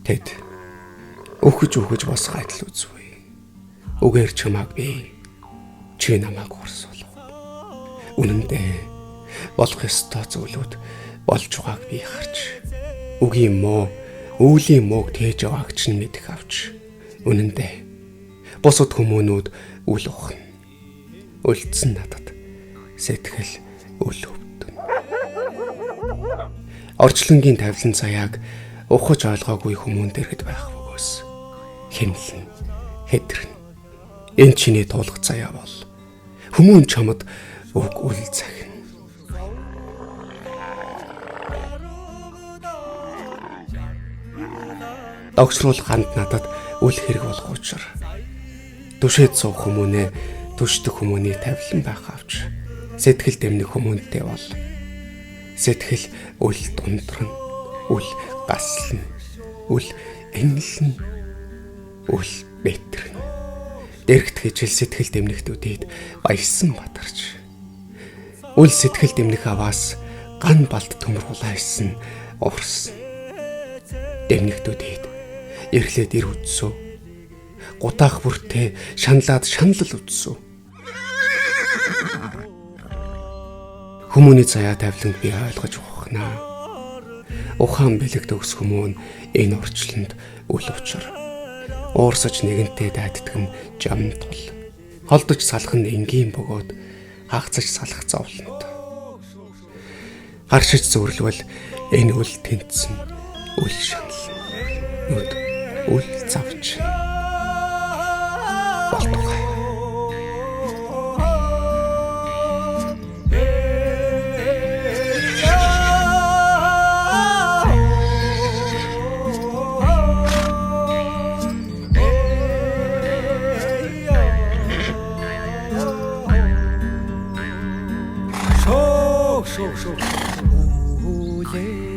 Тэд өөхөж өөхөж босох адил үзвээ. Үгээр чамааг би чи намайг урсуулав. Үнэн дээр болох ёстой зүйлүүд болж байгааг би харж үгийн муу өвлийн мууг тээж яваагч нь мэдэх авч. Үнэн дээр бусад хүмүүнүүд үл ухна. Үлдсэн надад сэтгэл үл өвдөн. Орчлонгийн тавилан заяаг ухаж ойлгоогүй хүмүүн дэргэд байх бөгөөс хэмнэлнэ, хэдэрнэ. Энэ чиний туулах заяа бол хүмүүн чамд уг үл захина. Догшруул ганд надад үл хэрэг болох учир түшээд суух хүмүүнээ түшдэг хүмүүний тавилан байх авч сэтгэл дэмнэх хүмүүнтэй бол сэтгэл үл дундрна, үл гаслна, үл энэлнэ, үл бэтрэнэ. Дэрэгт хижил сэтгэл дэмнэхтүүдэд баясан бадарч үл сэтгэл дэмнэх аваас ган балд төмөр хулайсан уурсан. Дэмнэхтүүдэд эрлээд ир үдсүү. Гутаах бүртээ шаналаад шаналл үдсүү. Хүмүүний заяа тавиланг би ойлгож ухнаа. Ухаан бэлэг төгс хүмүүн энэ орчлонд үл учир. Уурсаж нэгэнтээ дайддаг нь жам тул. Холдож салах нь энгийн бөгөөд хагацаж салах зовлонт. Гаршиж зүрлвэл энэ үл тэнцэн, үл шанална. Нүд үл завч. Болтугай. Шок шок шок. Үлээ.